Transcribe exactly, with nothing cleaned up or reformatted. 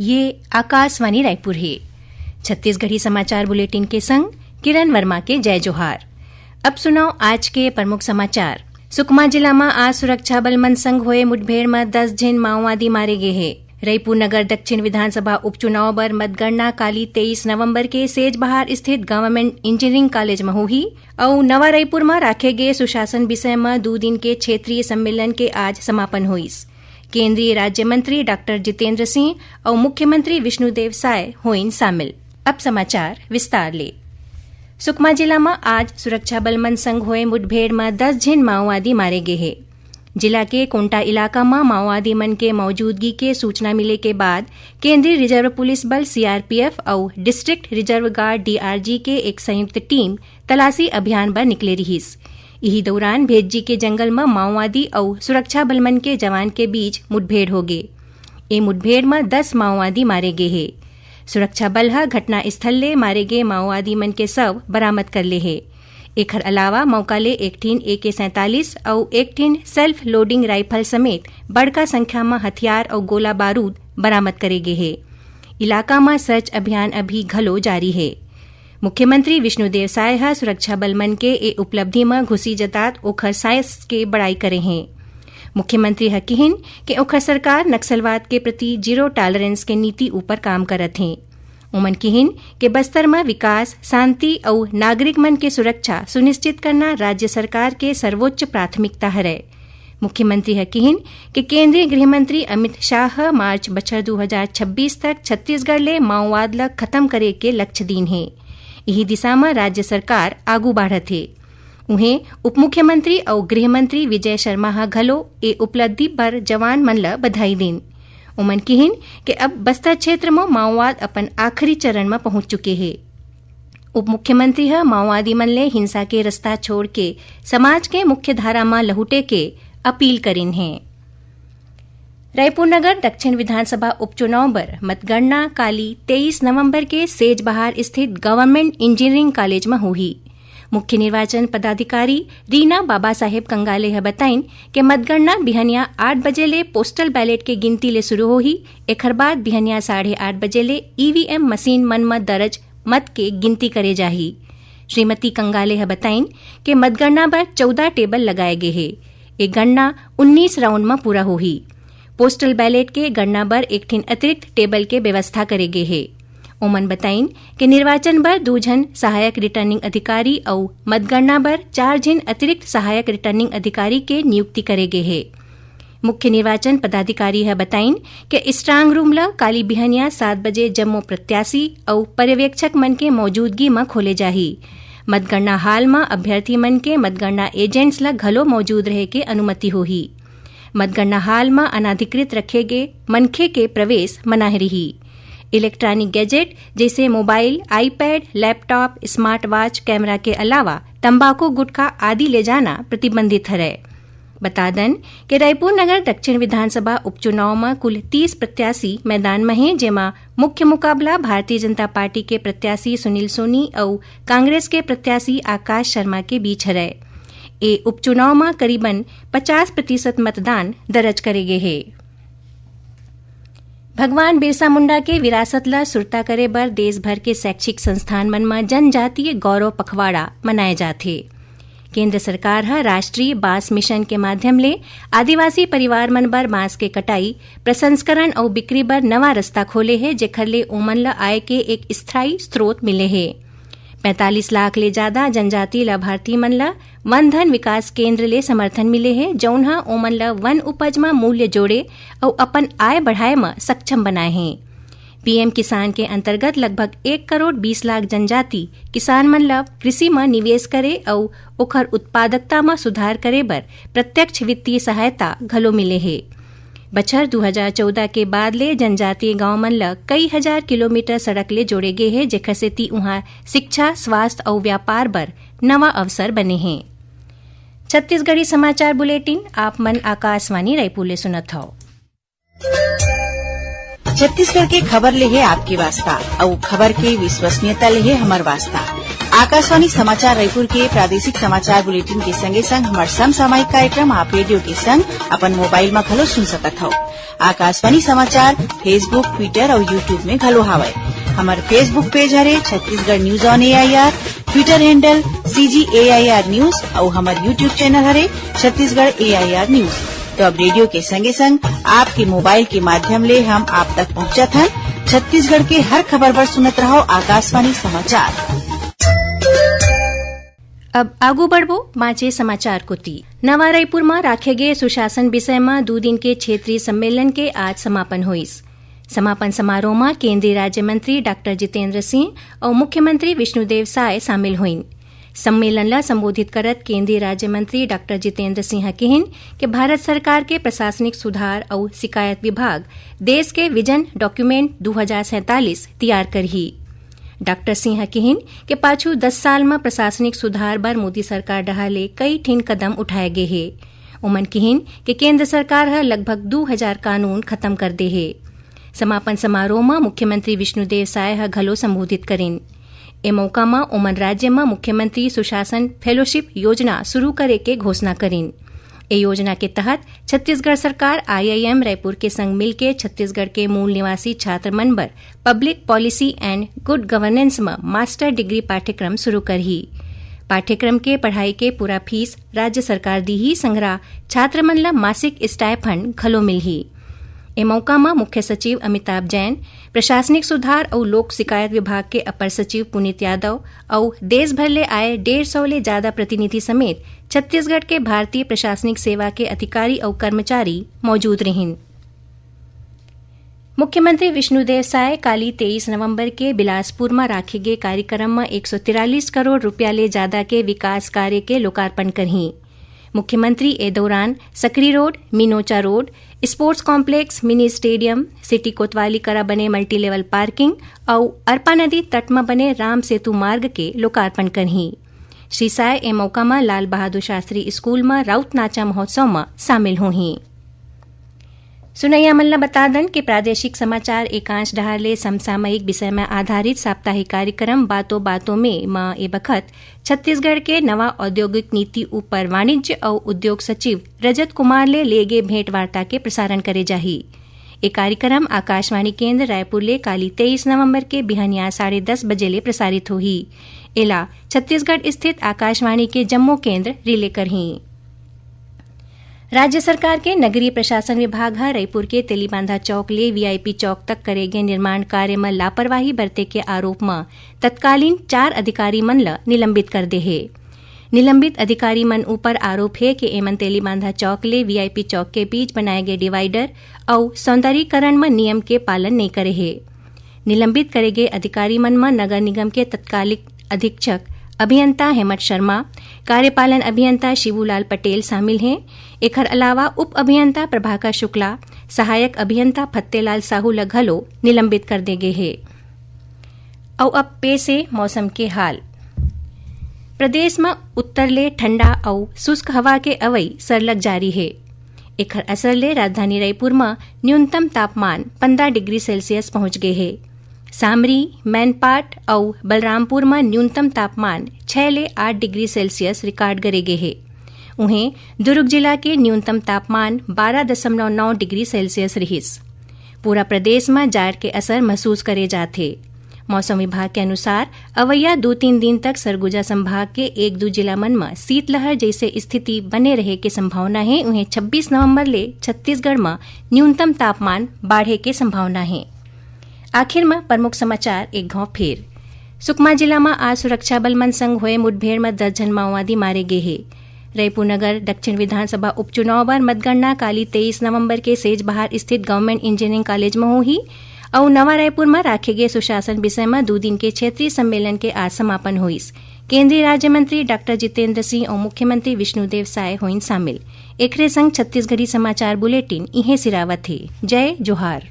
ये आकाशवाणी रायपुर हे। छत्तीसगढ़ी समाचार बुलेटिन के संग किरण वर्मा के जय जोहार। अब सुनव आज के प्रमुख समाचार। सुकमा जिला म आज सुरक्षा बल मन संग होए मुठभेड़ म दस झिन माओवादी मारे गे हे। रईपुर नगर दक्षिण विधानसभा उपचुनाव बर मतगणना काली तेईस नवंबर के सेजबहार स्थित गवर्नमेंट इंजीनियरिंग कॉलेज म होही। अउ नवा रईपुर म राखे गे सुशासन विषय म दू दिन के क्षेत्रीय सम्मेलन के आज समापन होइस। केंद्रीय राज्य मंत्री डॉक्टर जितेंद्र सिंह अउ मुख्यमंत्री विष्णुदेव साय होइन शामिल। अब समाचार विस्तार ले। सुकमा जिला म आज सुरक्षा बल मन संग होए मुठभेड़ म दस झिन माओवादी मारे गे हे। जिला के कोंटा इलाका म माओवादी मन के मौजूदगी के सूचना मिले के बाद केंद्रीय रिजर्व पुलिस बल, सीआरपीएफ, अउ डिस्ट्रिक्ट रिजर्व गार्ड, डीआरजी, के एक संयुक्त टीम तलाशी अभियान बर निकले रिहिस। इही दौरान भेज्जी के जंगल म माओवादी अउ सुरक्षा बल मन के जवान के बीच मुठभेड़ होगे। ए मुठभेड़ म दस माओवादी मारे गे हे। सुरक्षा बल ह घटनास्थल ले मारे गे माओवादी मन के शव बरामद कर ले हे। एखर अलावा मौका ले एक ठिन एके सैंतालीस अउ एक ठिन सेल्फ लोडिंग राइफल समेत बड़का संख्या म हथियार अउ गोला बारूद बरामद करे गे हे। इलाका म सर्च अभियान अभी घलो जारी हे। मुख्यमंत्री विष्णुदेव साय ह सुरक्षा बल मन के ए उपलब्धि म खुशी जतात ओखर साहस के बड़ाई करे हें। मुख्यमंत्री ह किहिन के ओखर सरकार नक्सलवाद के प्रति जीरो टॉलरेंस के नीति ऊपर काम करत हें। ओमन किहिन के बस्तर म विकास, शांति अउ नागरिक मन के सुरक्षा सुनिश्चित करना राज्य सरकार के सर्वोच्च प्राथमिकता हरय। मुख्यमंत्री ह किहिन के केंद्रीय गृह मंत्री अमित शाह ह मार्च बछर दू हजार छब्बीस तक छत्तीसगढ़ ले माओवाद ल खत्म करे के लक्ष्य दीन हे। इही दिशा म राज्य सरकार आगू बाढ़त हे। उहें, उप मुख्यमंत्री अउ गृह मंत्री विजय शर्मा ह घलो ए उपलब्धि बर जवान मन ल बधाई दीन। ओमन किहिन के अब बस्तर क्षेत्र म माओवाद अपन आखिरी चरण म पहुंच चुके हे। उप मुख्यमंत्री ह माओवादी मन ले हिंसा के रस्ता छोड़ के समाज के मुख्य धारा म लहुटे के अपील करिन हे। रायपुर नगर दक्षिण विधानसभा उपचुनाव बर मतगणना काली तेईस नवंबर के सेजबहार स्थित गवर्नमेंट इंजीनियरिंग कॉलेज म होही। मुख्य निर्वाचन पदाधिकारी रीना बाबा साहेब कंगाले ह बताइन के मतगणना बिहनिया आठ बजे ले पोस्टल बैलेट के गिनती ले शुरू होही। एखर बाद बिहनिया साढ़े आठ बजे ले ईवीएम मशीन मन म दर्ज मत के गिनती करे जाही। श्रीमती कंगाले ह बताइन के मतगणना बर चौदह टेबल लगाए गे हे। ए गणना उन्नीस राउंड म पूरा होही। पोस्टल बैलेट के गणना बर एक ठिन अतिरिक्त टेबल के व्यवस्था करे गे हे। ओमन बताइन के निर्वाचन बर दू झन सहायक रिटर्निंग अधिकारी अउ मतगणना बर चार झिन अतिरिक्त सहायक रिटर्निंग अधिकारी के नियुक्ति करे गे हे। मुख्य निर्वाचन पदाधिकारी ह बताइन के स्ट्रांग रूम ल काली बिहनिया सात बजे जम्मो प्रत्याशी अउ पर्यवेक्षक मन के मौजूदगी म खोले जाही। मतगणना हॉल म अभ्यर्थी मन के मतगणना एजेंट्स ल घलो मौजूद रहे के अनुमति होही। मतगणना हॉल म अनाधिकृत रखे गे मनखे के प्रवेश मना रिही। इलेक्ट्रॉनिक गैजेट जैसे mobile, iPad, laptop, smart watch, camera के अलावा तंबाकू, गुटखा आदि ले जाना प्रतिबंधित हरय। बता दन के रायपुर नगर दक्षिण विधानसभा उपचुनाव म कुल तीस प्रत्याशी मैदान म हे, जेमा मुख्य मुकाबला भारतीय जनता पार्टी के प्रत्याशी सुनील सोनी अउ कांग्रेस के प्रत्याशी आकाश शर्मा के बीच हरय। ए उपचुनाव म करीबन पचास प्रतिशत मतदान दर्ज करे गे हे। भगवान बिरसा मुंडा के विरासत ल सुरता करे बर देश भर के शैक्षिक संस्थान मन म जनजातीय गौरव पखवाड़ा मनाए जाथे। केंद्र सरकार ह राष्ट्रीय बांस मिशन के माध्यम ले आदिवासी परिवार मन बर बांस के कटाई, प्रसंस्करण अउ बिक्री बर नवा रस्ता खोले हे, जेखर ले ओमन ल आय के एक स्थायी स्रोत मिले हे। पैंतालीस लाख ले जादा जनजातीय लाभार्थी मन ल वन धन विकास केंद्र ले समर्थन मिले हे, जउन ह ओमन ल वन उपज म मूल्य जोड़े अउ अपन आय बढ़ाए म सक्षम बनाए हे। पीएम किसान के अंतर्गत लगभग एक करोड़ बीस लाख जनजाति किसान मन ल कृषि म निवेश करे अउ ओखर उत्पादकता म सुधार करे बर प्रत्यक्ष वित्तीय सहायता घलो मिले हे। बछर दू हजार चौदह के बाद ले जनजातीय गांव मन ल कई हजार किलोमीटर सड़क ले जोड़े गे हे, जेखर सेती उहां शिक्षा, स्वास्थ्य अउ व्यापार बर नवा अवसर बने हे। छत्तीसगढ़ी समाचार बुलेटिन आप मन आकाशवाणी रायपुर ले सुनत हव। छत्तीसगढ़ के खबर ले हे आपके वास्ता, अउ खबर के विश्वसनीयता ले हे हमर वास्ता। आकाशवाणी समाचार रायपुर के प्रादेशिक समाचार बुलेटिन के संगे संग हमर समसामयिक कार्यक्रम आप रेडियो के संग अपन मोबाइल म घलो सुन सकत हव। आकाशवाणी समाचार Facebook, Twitter अउ YouTube में घलो हावय। हमर Facebook पेज हरे Chhattisgarh news on AIR, Twitter handle CG AIR news अउ हमर YouTube चैनल हरे छत्तीसगढ़ एआईआर न्यूज। तो अब रेडियो के संगे संग आपके मोबाइल के माध्यम ले हम आप तक पहुंचत हन। छत्तीसगढ़ के हर खबर बर सुनत रहो आकाशवाणी समाचार। अब आगू बढ़बो बांचे समाचार कोति। नवा रायपुर म राखे गे सुशासन विषय म दू दिन के क्षेत्रीय सम्मेलन के आज समापन होइस। समापन समारोह म केंद्रीय राज्य मंत्री डॉक्टर जितेंद्र सिंह अउ मुख्यमंत्री विष्णुदेव साय शामिल होइन। सम्मेलन ल संबोधित करत केंद्रीय राज्य मंत्री डॉक्टर जितेंद्र सिंह किहिन कि भारत सरकार के प्रशासनिक सुधार अउ शिकायत विभाग देश के विजन डॉक्यूमेंट दू हजार सैंतालीस तियार करही। डॉक्टर सिंह किहिन के पाछू दस साल म प्रशासनिक सुधार बर मोदी सरकार डहार ले कई ठिन कदम उठाए गे हे। उमन किहिन के केंद्र सरकार ह लगभग दू हजार कानून खत्म कर दे हे। समापन समारोह म मुख्यमंत्री विष्णुदेव साय ह घलो संबोधित करिन। ए मौका म ओमन राज्य म मुख्यमंत्री सुशासन फेलोशिप योजना शुरू करे के घोषणा करिन। ए योजना के तहत छत्तीसगढ़ सरकार आईआईएम रायपुर के संग मिलके छत्तीसगढ़ के मूल निवासी छात्र मन बर public policy and good governance म मास्टर डिग्री पाठ्यक्रम शुरू करही। पाठ्यक्रम के पढ़ाई के पूरा फीस राज्य सरकार दीही, संघरा छात्र मन ल मासिक स्टाइफंड घलो मिलही। ए मौका म मुख्य सचिव अमिताभ जैन, प्रशासनिक सुधार अउ लोक शिकायत विभाग के अपर सचिव पुनीत यादव अउ देश भर ले आए डेढ़ सौ ले जादा प्रतिनिधि समेत छत्तीसगढ़ के भारतीय प्रशासनिक सेवा के अधिकारी अउ कर्मचारी मौजूद रिहिन। मुख्यमंत्री विष्णुदेव साय काली तेईस नवंबर के बिलासपुर म राखे गे कार्यक्रम म एक सौ तिरालीस करोड़ रुपया ले जादा के विकास कार्य के लोकार्पण करही। मुख्यमंत्री ए दौरान Sakri road, Minocha road, sports complex, mini stadium, city कोतवाली करा बने मल्टी लेवल पार्किंग अउ अरपा नदी तट म बने राम सेतु मार्ग के लोकार्पण करही। श्री साय ए मौका म लाल बहादुर शास्त्री स्कूल म राउत नाचा महोत्सव म शामिल होही। सुनैया मन ल बता दन कि प्रादेशिक समाचार एकांश डहार ले समसामयिक विषय म आधारित साप्ताहिक कार्यक्रम बातों बातों में म ए बखत छत्तीसगढ़ के नवा औद्योगिक नीति ऊपर वाणिज्य अउ उद्योग सचिव रजत कुमार ले ले गे भेंट वार्ता के प्रसारण करे जाही। ए कार्यक्रम आकाशवाणी केंद्र रायपुर ले काली तेईस नवंबर के बिहनिया साढ़े दस बजे ले प्रसारित होही। एला छत्तीसगढ़ स्थित आकाशवाणी के जम्मो केंद्र रिले करही। राज्य सरकार के नगरीय प्रशासन विभाग ह रईपुर के तेलीबांधा चौक ले वीआईपी चौक तक करे गे निर्माण कार्य म लापरवाही बरते के आरोप म तत्कालीन चार अधिकारी मन ल निलंबित कर दे हे। निलंबित अधिकारी मन ऊपर आरोप हे कि एमन तेलीबांधा चौक ले वीआईपी चौक के बीच बनाए गे डिवाइडर अउ सौंदर्यीकरण म नियम के पालन नइ करे हे। निलंबित करे गे अधिकारी मन म नगर निगम के तत्कालिक अधीक्षक अभियंता हेमंत शर्मा, कार्यपालन अभियंता शिवूलाल पटेल शामिल हे। एखर अलावा उप अभियंता प्रभाकर शुक्ला, सहायक अभियंता फत्तेलाल साहू ल घलो निलंबित कर दे गे हे। अउ अब पेश हे मौसम के हाल। प्रदेश म उत्तर ले ठंडा अउ शुष्क हवा के अवई सरलग जारी हे। एखर असर ले राजधानी रायपुर म न्यूनतम तापमान पंद्रह डिग्री सेल्सियस पहुंच गे हे। सामरी, मैनपाट अउ बलरामपुर म न्यूनतम तापमान छह ले आठ डिग्री सेल्सियस रिकॉर्ड करे गे हे। उहें, दुर्ग जिला के न्यूनतम तापमान बारह दशमलव नौ डिग्री सेल्सियस रिहिस। पूरा प्रदेश म जाड़ के असर महसूस करे जात हे। मौसम विभाग के अनुसार, अवइया दू तीन दिन तक सरगुजा संभाग के एक दू जिला मन म शीतलहर जइसे स्थिति बने रहे के संभावना हे। उहें, छब्बीस नवंबर ले छत्तीसगढ़ म न्यूनतम तापमान बाढ़े के संभावना हे। आखिर म प्रमुख समाचार एक घाव फेर। सुकमा जिला म आज सुरक्षा बल मन संग होए मुठभेड़ म दस झन माओवादी मारे गे हे। रईपुर नगर दक्षिण विधानसभा उपचुनाव बर मतगणना काली तेईस नवंबर के सेजबहार स्थित गवर्नमेंट इंजीनियरिंग कॉलेज म होही। अउ नवा रायपुर म राखे गे सुशासन विषय म दू दिन के क्षेत्रीय सम्मेलन के आज समापन होइस। केंद्रीय राज्य मंत्री डॉक्टर जितेंद्र सिंह अउ मुख्यमंत्री विष्णुदेव साय होइन शामिल। एखरे संग छत्तीसगढ़ी समाचार बुलेटिन इहें सिरावत हे। जय जोहार।